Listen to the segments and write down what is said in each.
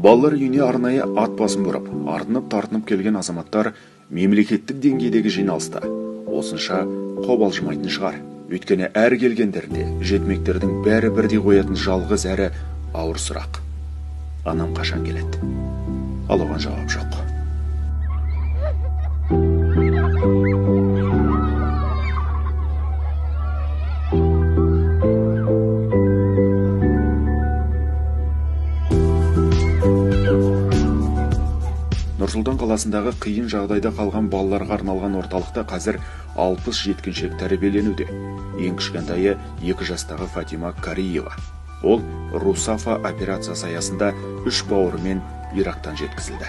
Балалар үйіне арнайы ат басын бұрып, артынып-тартынып келген азаматтар мемлекеттік деңгейдегі жиналыста осынша қобалжымайтын шығар. Өйткені әр келгендерінде жетімектердің бәрі бірдей қоятын жалғыз әрі ауыр сұрақ: анам қашан келеді? Ал оған жауап жоқ. Нұр-Сұлтан қаласындағы қиын жағдайда қалған балаларға арналған орталықта қазір 60 жеткіншек тәрбиеленуде. Ең кішкентайы 2 жастағы Фатима Кариева. Ол Русафа операциясы аясында 3 бауырымен Ирактан жеткізілді.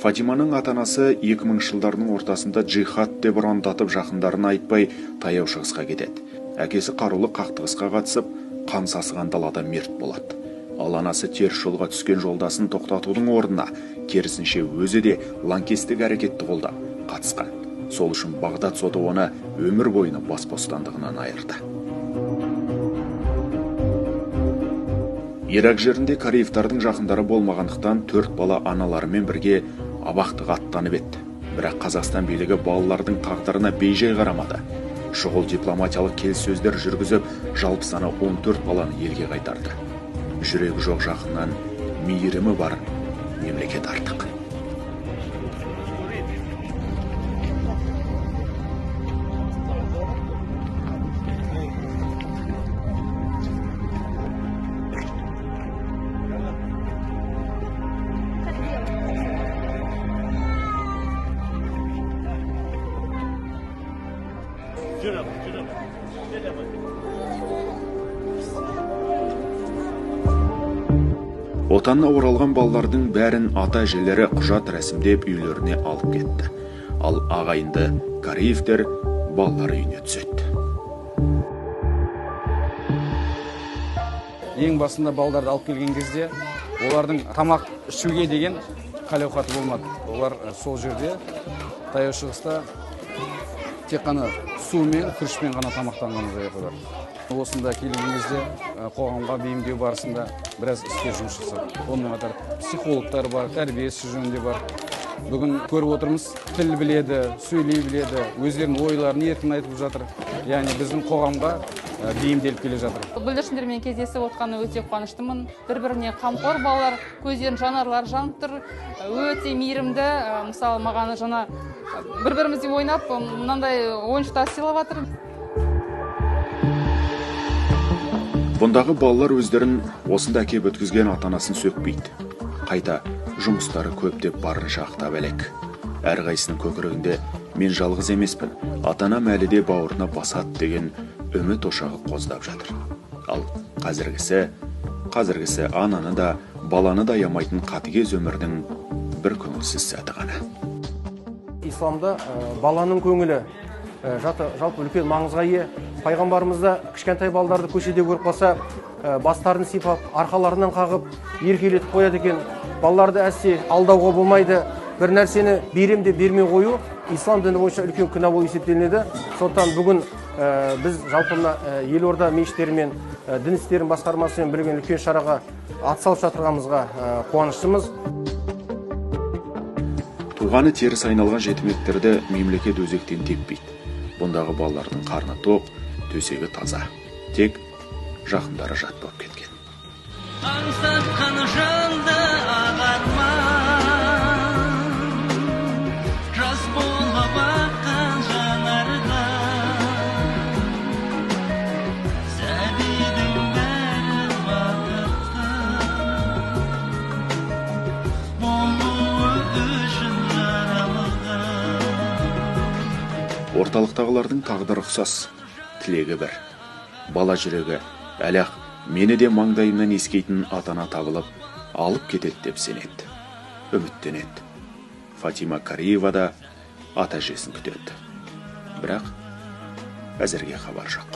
Фатиманың ата-анасы 2000 жылдарының ортасында джихад деп ұрандатып, жақындарын айтпай Таяу Шығысқа кетеді. Әкесі қарулы қақтығысқа қатысып, қан сасыған далада мерт болады. Ал анасы теріс жолға түскен жолдасын тоқтатудың орнына керісінше өзі де лаңкестік әрекетті қолдап қатысқан. Сол үшін Бағдат соты оны өмір бойына бас бостандығынан айырды. Ирак жерінде Кариевтардың жақындары болмағандықтан 4 бала аналарымен бірге абақтыға аттанып етті. Бірақ Қазақстан билігі балалардың тағдырына бейжай қарамады. Шұғыл дипломатиялық келіссөздер жүргізіп, жалпы саны 14 баланы елге қайтарды. Жүрегі жоқ жақыннан мейірімі бар мемлекет артық. Отанына оралған балалардың бәрін ата-әжелері құжат рәсімдеп үйлеріне алып кетті. Ал ағайынды Кариевтер балалар үйіне түседі. Ең басында балаларды алып келген кезде олардың тамақ ішуге деген қалеуқаты болмады. Олар сол жерде Таяу Шығыста тек қана сумен, күрішпен ғана тамақтанған бар. Осында келген кезде қоғамға бейімдеу барысында біраз істер жұмыс жасады. Онымен қатар психологтар бар, тәрбиесі жөнінде бар. Бүгін көріп отырмыз, тіл біледі, сөйлей біледі, өздерінің ойларын еркін айтып жатыр. Яғни біздің қоғамға бейімделіп келе жатыр. Бүлдіршіндермен кездесіп отқаны өте қуаныштымын. Бір-біріне қамқор балалар, көздерінің жанарлары жанып тұр, өте мейірімді. Мысалы, маған жаңа бір-бірімізбен ойнап, мынандай ойыншықтар сыйлап жатыр. Бұндағы балалар өздерін осында әкеп өткізген ата-анасын сөкпейді. Қайта жұмыстары көп деп барынша ақтап әлек. Әрқайсының көкірегінде мен жалғыз емеспін, ата-анам әлі де бауырына басады деген үміт ошағы қоздап жатыр. Ал қазіргісі ананы да, баланы да аямайтын қатыгез өмірдің бір көңілсіз сәті ғана. Исламда баланың көңілі жалпы үлкен маңызға ие. Пайғамбарымыз да кішкентай балаларды көшеде көріп қалса, бастарын сипап, арқаларынан қағып, еркелетіп қояды екен. Балаларды әсте алдауға болмайды. Бір нәрсені берем деп бермей қою ислам діні бойынша үлкен күнә болып есептелінеді. Сондықтан бүгін біз жалпы мына елорда мешіттерімен, дін істерінің басқармасымен бірген үлкен шараға атсалысып жатырғанымызға қуаныштымыз. Туғаны теріс айналған жетімектерді мемлекет өзектен теппейді. Бұндағы балалардың қарны тоқ, төсегі таза. Тек жақындары жат болып кеткен. Аңсатқан жанды ағарман, жас болып аққан жанардан, сәбидің бәрі бақытты болуы үшін жаралған. Орталықтағылардың тағдыры ұқсас, тілегі бір. Бала жүрегі әлі-ақ мені де маңдайымнан иіскейтін ата-ана табылып, алып кетеді деп сенеді, үміттенеді. Фатима Кариева да ата-әжесін күтеді. Бірақ әзірге хабар жоқ.